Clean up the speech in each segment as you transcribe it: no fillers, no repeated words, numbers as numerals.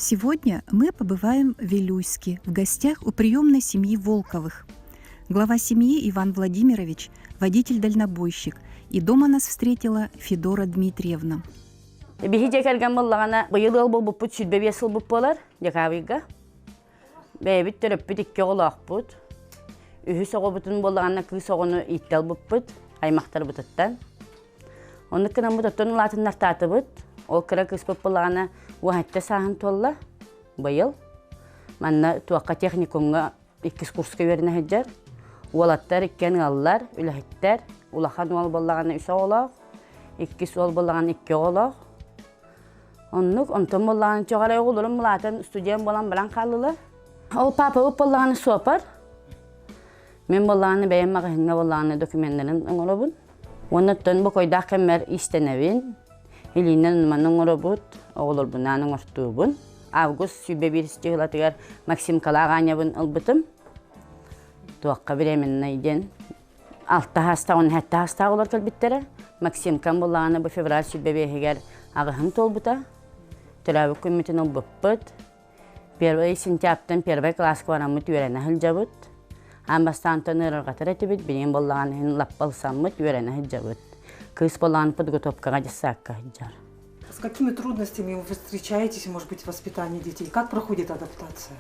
Сегодня мы побываем в Вилюйске в гостях у приемной семьи Волковых. Глава семьи Иван Владимирович – водитель-дальнобойщик, и дома нас встретила Федора Дмитриевна. Биһи дьиэ кэргэн буоллаҕына, быйыл ыал буолбуппут 25 сыл буолар декабрьга. Бэйэбит төрөппүт икки оҕолоохпут. Үһүс оҕобутун буоллаҕына кыыс оҕону ииттэ ылбыппыт аймахтарбытыттан. Оннук гынаммыт оттон улаатыннартаатыбыт. Ол кыра кыыспыт буоллаҕына уоһатта сааһын туолла быйыл. Манна туохха техникумҥа иккис курска үөрэнэ сылдьар. Уолаттар иккиэн ыаллар, үлэһиттэр. Улахан уол буоллаҕына үс оҕолоох, иккис уол буоллаҕына икки оҕолоох. Оннук, онтон буоллаҕына чоҕарай оҕолорум улаатан студент буолан баран хааллылар. Ол паапабыт буоллаҕына суопар. Мин буоллаҕына бэйэм маҕаһыыҥҥа буоллаҕына докуменнарын оҥоробун. Уонна оттон бокойдаах кэммэр иистэнэбин. Илиинэн маны оҥоробут, оҕолорбунаан оҥортуубун. Август 21 чыһылатыгар Максимкалаах Аанньабын ылбытым. Туохха временный диэн алта хаастаах, уон сэттэ хаастаах олор кэлбиттэрэ. Максимкам буллаҕына бу февраль 25-игэр аҕыһын туолбута. Төрөөбүт күммүтүн ылбыппыт. Первый сентябрьтан первый класска бараммыт үөрэнэ сылдьабыт. Аан бастаантан ыарырҕатар этибит, билигин буоллаҕына иһин лаппа ылсаммыт үөрэнэ сылдьабыт. Кыыс буоллаҕына подготовкаҕа дьыссаакка сылдьар. С какими трудностями вы встречаетесь, может быть, в воспитании детей? Как проходит адаптация?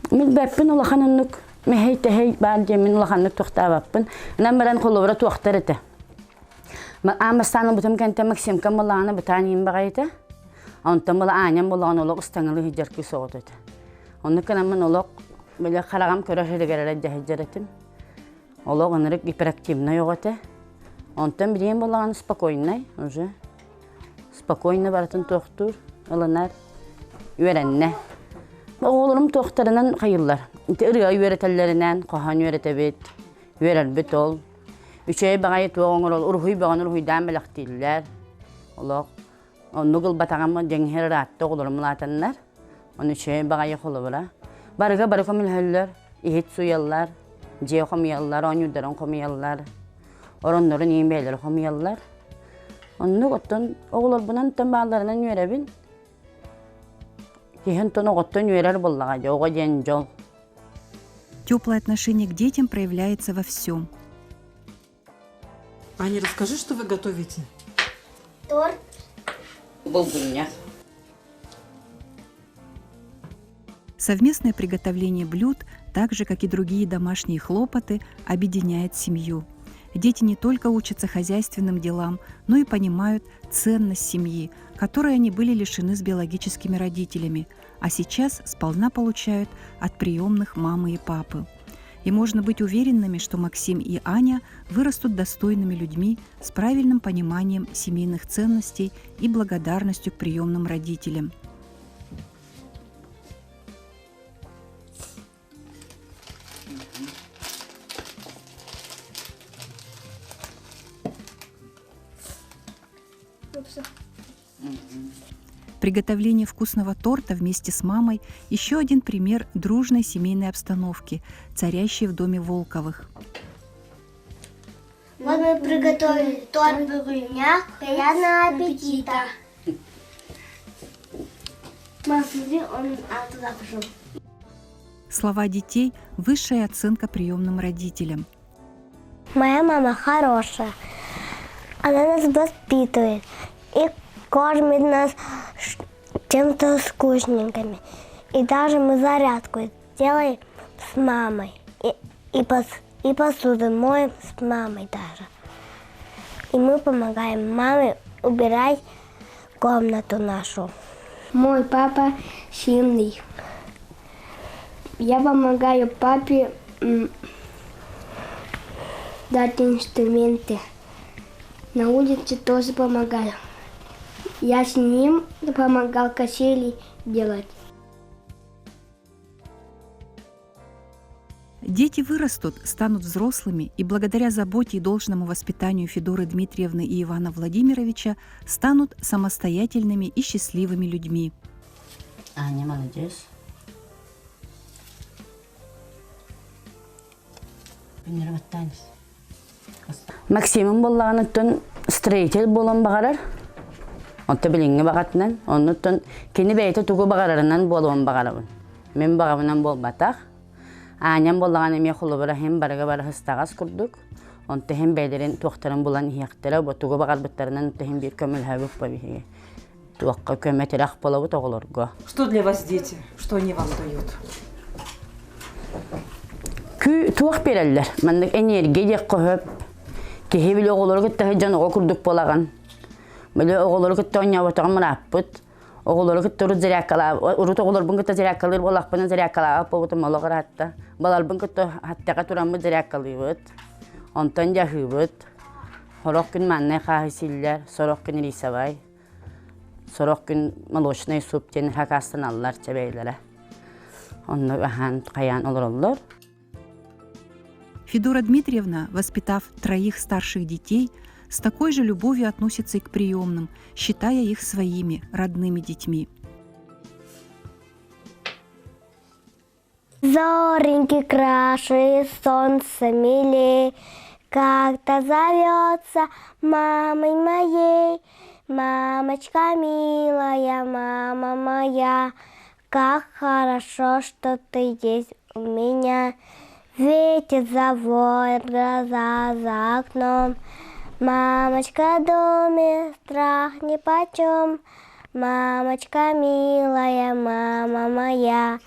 Мин бэппин улахан оннук мэһэй-тэһэй баар диэммин улаханнык тохтообоппун. Инан баран холобура туохтар этэ. Аан бастаан ылбытым кэнтэ Максимкам буоллаҕына бытаан иин баҕайыта. Онтон була Аанньам буоллаҕына олох ыстаҥалыы сылдьар кыыс оҕото этэ. Оннук гынаммын олох били хараҕым көрөр сиригэр эрэ дьаһайдьар этим. Олох ынырык гиперактивнай оҕо этэ. Онтон билигин буоллаҕына спокойнай уже. Спокойно барытын туохтуур, ылынар, үөрэннэ. Оҕолорум туохтарынан хайыллар. Ити ырыа үөрэтэллэринэн хоһоон үөрэтэбит, үөрэрбит ол. Үчүгэй баҕайы туох оҥорол, уруһуй бөҕөнү уруһуйдаан бэлэхтииллэр. Олох оннук ылбатаҕым дьэҥиһэр ыраатта оҕолорум улаатаннар. Ону үчүгэй баҕайы холобура. Барыга бары көмөлөһөллөр, иһит сууйаллар, дьиэ хомуйаллар, оонньуурдарын хомуйаллар, ороннорун иин бэйэлэрэ хомуйаллар. Оннук оттон оҕолорбунан оттон баалларынан үөрэбин. Киһи онтон оҕоттон үөрэр буоллаҕа дьэ, оҕо диэн дьол. Теплое отношение к детям проявляется во всем. Аня, расскажи, что вы готовите? Торт. Булгунньах. Совместное приготовление блюд, так же, как и другие домашние хлопоты, объединяет семью. Дети не только учатся хозяйственным делам, но и понимают ценность семьи, которой они были лишены с биологическими родителями, а сейчас сполна получают от приемных мамы и папы. И можно быть уверенными, что Максим и Аня вырастут достойными людьми с правильным пониманием семейных ценностей и благодарностью к приемным родителям. Приготовление вкусного торта вместе с мамой – еще один пример дружной семейной обстановки, царящей в доме Волковых. Вот мы приготовили торт булгунньах. Приятного аппетита! Мам, смотри, он а, туда пошел. Слова детей – высшая оценка приемным родителям. Моя мама хорошая. Она нас воспитывает и кормит нас чем-то вкусненькими. И даже мы зарядку делаем с мамой. И, и, пос, и посуду моем с мамой даже. И мы помогаем маме убирать комнату нашу. Мой папа сильный. Я помогаю папе дать инструменты. На улице тоже помогаю. Я с ним помогал качели делать. Дети вырастут, станут взрослыми и благодаря заботе и должному воспитанию Федоры Дмитриевны и Ивана Владимировича станут самостоятельными и счастливыми людьми. Аня, молодец. Максимым буоллаҕына оттон строитель буолан баҕарар. Онто билиҥҥи баҕатынан, оннуттан кини бэйэтэ тугу баҕарарынан буолуон баҕарабын. Мин баҕабынан буолбатах. Аанньам буоллаҕына эмиэ холобура иһин барыга бары сыстаҕас курдук. Онто иһин бэйэлэрин туохтарын булан иһиэхтэрэ, бу тугу баҕарбыттарынан онто иһин биир көмөлөһөбүт бу биһиги. Туохха көмө-тирэх буолабыт оҕолорго. Что для вас дети? Что они вам дают? Күү туох биэрэллэр? Маннык энергия диэххэ сөп. Киһи били оҕолору кытта сылдьан оҕо курдук буолаҕын. Били оҕолору кытта оонньооботоҕум ырааппыт. Оҕолору кытта урут зарядкалаа урут оҕолорбун кытта зарядкалыыр буоллахпына зарядкалаабат буолбутум олох ыраатта. Баларбын кытта хаттаҕа тураммыт зарядкалыыбыт. Онтон дьаһыыбыт. Сорох күн маннай хааһы сииллэр, сорох күн рисовай. Сорох күн молочный суп диэн хакаастаналлар чэбэйлэрэ. Онно аһаан хайаан олороллор. Федора Дмитриевна, воспитав троих старших детей, с такой же любовью относится и к приемным, считая их своими родными детьми. Зореньки краше солнца милей, Как-то зовется мамой моей. Мамочка милая, мама моя, Как хорошо, что ты есть у меня. Ветер завоет глаза за окном. Мамочка в доме, страх нипочем. Мамочка милая, мама моя,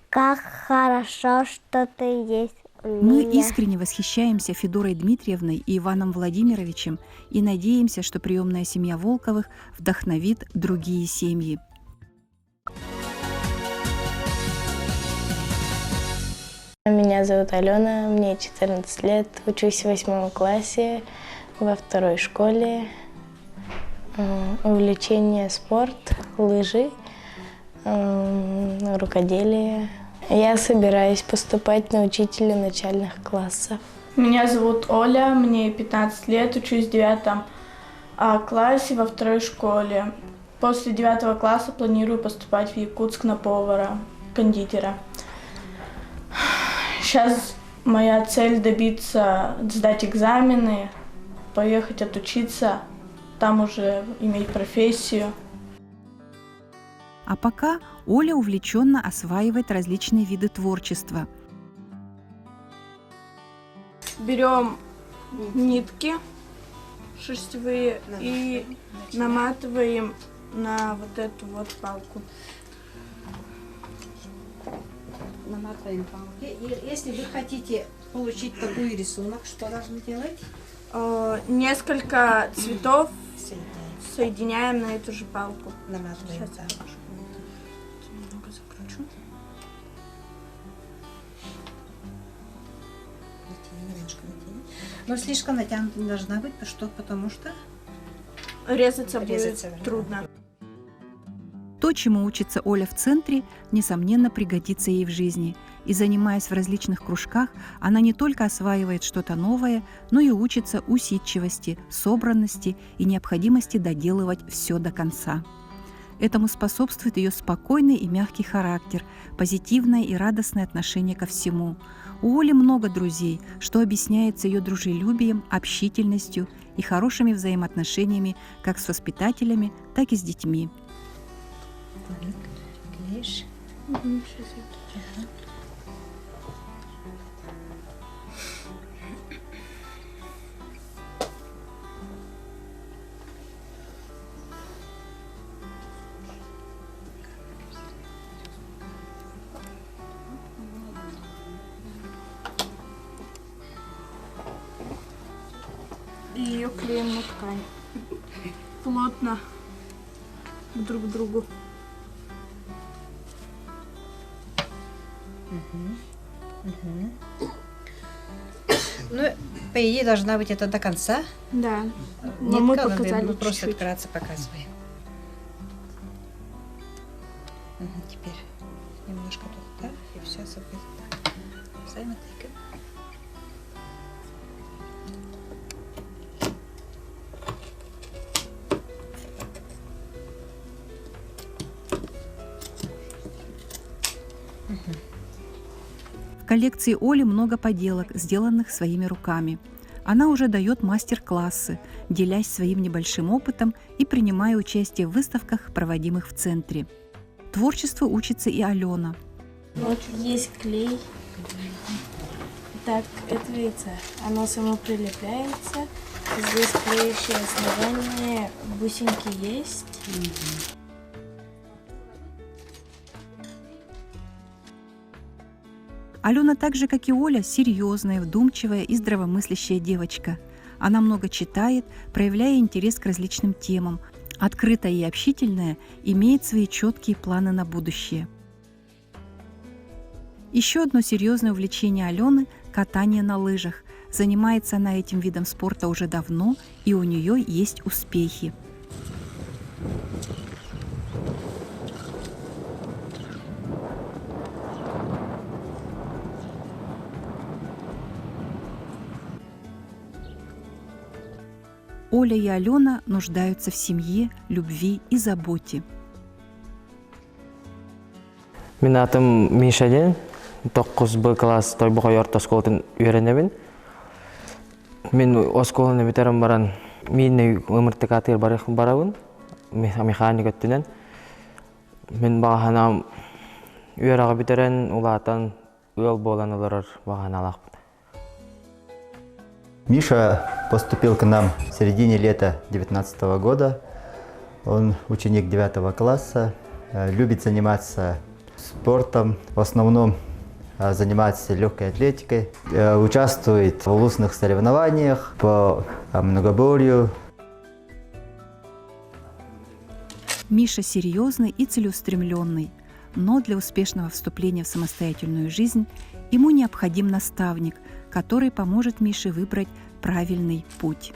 Как хорошо, что ты есть у Мы меня. искренне восхищаемся Федорой Дмитриевной и Иваном Владимировичем и надеемся, что приемная семья Волковых вдохновит другие семьи. Меня зовут Алена, мне 14 лет, учусь в восьмом классе во второй школе. Увлечение спорт, лыжи, рукоделие. Я собираюсь поступать на учителя начальных классов. Меня зовут Оля, мне 15 лет, учусь в девятом классе во второй школе. После девятого класса планирую поступать в Якутск на повара, кондитера. Сейчас моя цель добиться, сдать экзамены, поехать отучиться, там уже иметь профессию. А пока Оля увлеченно осваивает различные виды творчества. Берем нитки шерстевые и наматываем на вот эту вот палку. Наматываем палки. И если вы хотите получить такой рисунок, что должны делать? Несколько цветов соединяем на эту же палку. Наматываем, Сейчас да. Немного закручу. Натяни, немножко натяни. Но слишком натянута не должна быть, что, потому что Резаться, Резаться, будет да. трудно. То, чему учится Оля в центре, несомненно, пригодится ей в жизни. И занимаясь в различных кружках, она не только осваивает что-то новое, но и учится усидчивости, собранности и необходимости доделывать все до конца. Этому способствует ее спокойный и мягкий характер, позитивное и радостное отношение ко всему. У Оли много друзей, что объясняется ее дружелюбием, общительностью и хорошими взаимоотношениями как с воспитателями, так и с детьми. Клеишь. И ее клеим на ткань. Плотно друг к другу. Ну, по идее, должна быть это до конца. Да. Но мы Нитка, показали мы просто чуть-чуть. вкратце показываем. Мгм, Теперь немножко тут, да, и все Взаимодействие. В коллекции Оли много поделок, сделанных своими руками. Она уже дает мастер-классы, делясь своим небольшим опытом и принимая участие в выставках, проводимых в центре. Творчеству учится и Алена. Вот есть клей. Так, это яйца. Оно само прилепляется. Здесь клеющее основание, бусинки есть. Алена так же, как и Оля, серьезная, вдумчивая и здравомыслящая девочка. Она много читает, проявляя интерес к различным темам. Открытая и общительная, имеет свои четкие планы на будущее. Еще одно серьезное увлечение Алены – катание на лыжах. Занимается она этим видом спорта уже давно, и у нее есть успехи. Оля и Алена нуждаются в семье, любви и заботе. Мин аатым Миша диэн, тоххус Б класс Тойбохой орто оскуолатын үөрэнэбин. Мин оскуоланы бүтэрэн баран мииннэй ымыртыкаатыгар барабын, механик өттүнэн. Мин баҕа үөрэҕи бүтэрэн, улаатан, ыал буолан олорор баҕа санаалаахпын. Миша поступил к нам в середине лета 2019 года. Он ученик 9 класса, любит заниматься спортом, в основном занимается легкой атлетикой, участвует в улусных соревнованиях по многоборью. Миша серьезный и целеустремленный, но для успешного вступления в самостоятельную жизнь ему необходим наставник, который поможет Мише выбрать правильный путь.